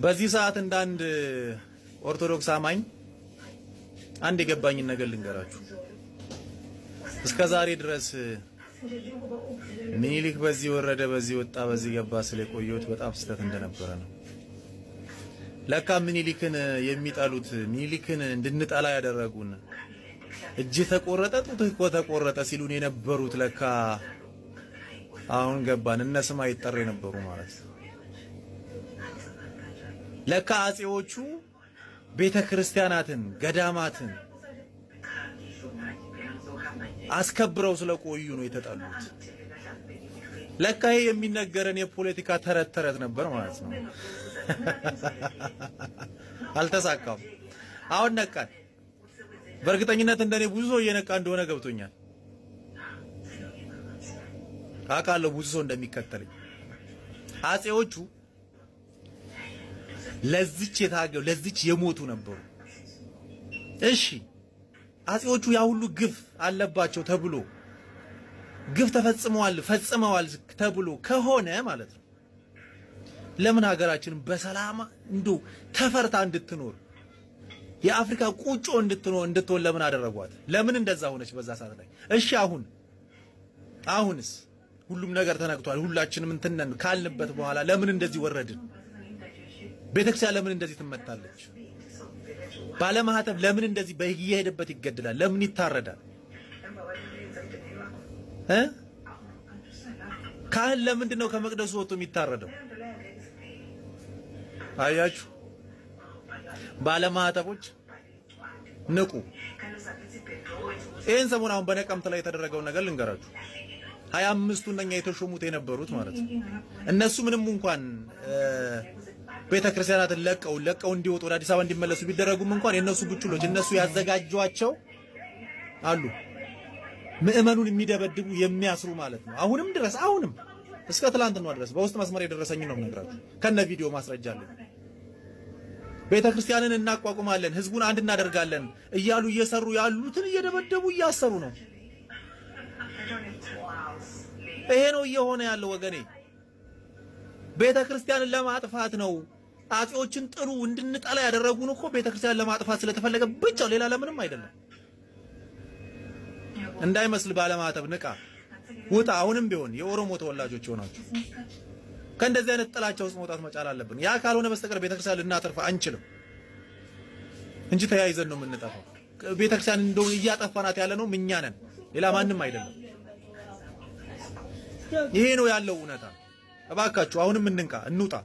በዚህ ሰዓት እንደ አንድ ኦርቶዶክስ አማኝ አንድ የገባኝን ነገር ልንገራችሁ። እስከ ዛሬ ድረስ ምኒልክ በዚህ ወረደ፣ በዚህ ወጣ፣ በዚህ ገባ ስለቆየሁት በጣም ስህተት እንደነበረ ነው። ለካ ምኒልክን የሚጠሉት፣ ምኒልክን እንድንጠላ ያደረጉን፣ እጅ ተቆረጠ ጡትህ እኮ ተቆረጠ ሲሉን የነበሩት ለካ አሁን ገባን። እነ ስማ ይጠር የነበሩ ማለት ነው። ለካ አጼዎቹ ቤተ ክርስቲያናትን ገዳማትን አስከብረው ስለቆዩ ነው የተጠሉት። ለካ ይሄ የሚነገረን የፖለቲካ ተረት ተረት ነበር ማለት ነው። አልተሳካም። አሁን ነቃን። በእርግጠኝነት እንደኔ ብዙ ሰው እየነቃ እንደሆነ ገብቶኛል። አውቃለሁ ብዙ ሰው እንደሚከተለኝ። አጼዎቹ ለዚች የታገሉ፣ ለዚች የሞቱ ነበሩ። እሺ፣ አጼዎቹ ያ ሁሉ ግፍ አለባቸው ተብሎ፣ ግፍ ተፈጽመዋል ፈጽመዋል ተብሎ ከሆነ ማለት ነው፣ ለምን ሀገራችንን በሰላም እንዶ ተፈርታ እንድትኖር፣ የአፍሪካ ቁጮ እንድትኖር እንድትሆን ለምን አደረጓት? ለምን እንደዛ ሆነች በዛ ሰዓት ላይ? እሺ፣ አሁንስ ሁሉም ነገር ተነክቷል፣ ሁላችንም እንትን ነን ካልንበት በኋላ ለምን እንደዚህ ወረድን? ቤተክርስቲያን ለምን እንደዚህ ትመታለች? ባለማህተብ ለምን እንደዚህ በየሄደበት ይገደላል? ለምን ይታረዳል? እ ካህን ለምንድን ነው ከመቅደሱ ወጥቶ የሚታረደው? አያችሁ፣ ባለማህተቦች ንቁ። ይህን ሰሞን አሁን በነቀምት ላይ የተደረገውን ነገር ልንገራችሁ። 25ቱ እነኛ የተሾሙት የነበሩት ማለት ነው። እነሱ ምንም እንኳን ቤተ ክርስቲያናትን ለቀው ለቀው እንዲወጡ፣ ወደ አዲስ አበባ እንዲመለሱ ቢደረጉም እንኳን የእነሱ ቡችሎች፣ እነሱ ያዘጋጇቸው አሉ፣ ምዕመኑን የሚደበድቡ፣ የሚያስሩ ማለት ነው። አሁንም ድረስ፣ አሁንም እስከ ትላንትና ድረስ በውስጥ መስመር የደረሰኝ ነው የምነግራችሁ፣ ከነ ቪዲዮ ማስረጃ አለኝ። ቤተ ክርስቲያንን እናቋቁማለን፣ ህዝቡን አንድ እናደርጋለን እያሉ እየሰሩ ያሉትን እየደበደቡ እያሰሩ ነው። ይሄ ነው እየሆነ ያለው ወገኔ። ቤተ ክርስቲያንን ለማጥፋት ነው። አጼዎችን ጥሉ፣ እንድንጠላ ያደረጉን እኮ ቤተ ክርስቲያን ለማጥፋት ስለተፈለገ ብቻ፣ ሌላ ለምንም አይደለም። እንዳይመስል ባለማተብ ንቃ፣ ውጣ። አሁንም ቢሆን የኦሮሞ ተወላጆች ሆናችሁ ከእንደዚህ አይነት ጥላቻ ውስጥ መውጣት መቻል አለብን። ያ ካልሆነ በስተቀር ቤተክርስቲያን ልናተርፍ አንችልም እንጂ ተያይዘን ነው የምንጠፋው። ቤተክርስቲያን እንደው እያጠፋናት ያለ ነው እኛ ነን፣ ሌላ ማንም አይደለም። ይሄ ነው ያለው እውነታ። እባካችሁ አሁንም እንንቃ፣ እንውጣ።